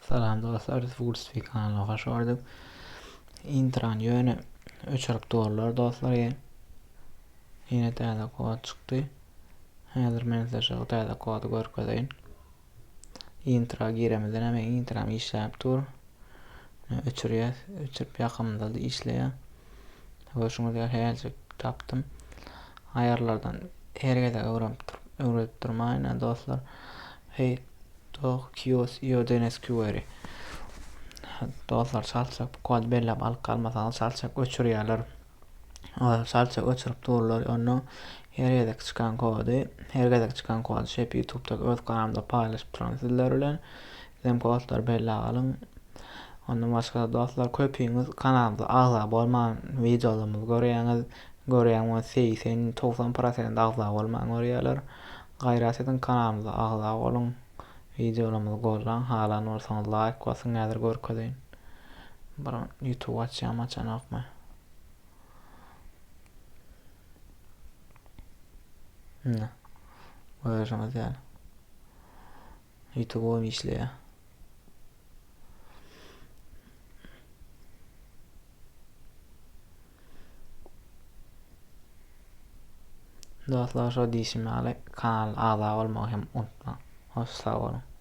Salam dostlar, Full Speed kanalyna hoş gördük. Intrany ýöne öçürip durlar dostlar. Ýene täze kod çykdy. Häzir men size şol täze kody görkezeýin. Intra giremizden hem intram işläp dur. Öçürýär, öçürip ýakymyzda da işleýär. Görşüňiz ýaly häzir tapdym. Aýarlardan her gezek öwrenip öwredip durmaýyn dostlar. Hey Doh Kios io DNS Query. Dostlar çaltjak bu kody belläp alyp galmasaňyz çaltjak öçürýärler. Olar çaltjak öçürip durlar. Onda her gezek çykan kody, her gezek çykan kody şeýp YouTube'da öz kanalymda paýlaşyp duran sizler bilen. Sizem kodlary belläp alyň. Ondan başga dostlar köpüňiz kanalymyza agza bolman wideolarymyzy görýäňiz. Görýän we 80 90 prosent agza bolman görýärler. Gaýrat ediň kanalymyza agza boluň. Wideolarymyzy gollaň halan bolsaňyz laýk basyň häzir görkezeýin. Bir YouTube açýam açanokmy. Ine. Görüşüňiz ýaly. YouTube gowy işleýär. Dostlar şo diýşim ýaly kanala agza bolmagy hem unutmaň. Hoş sag boluň.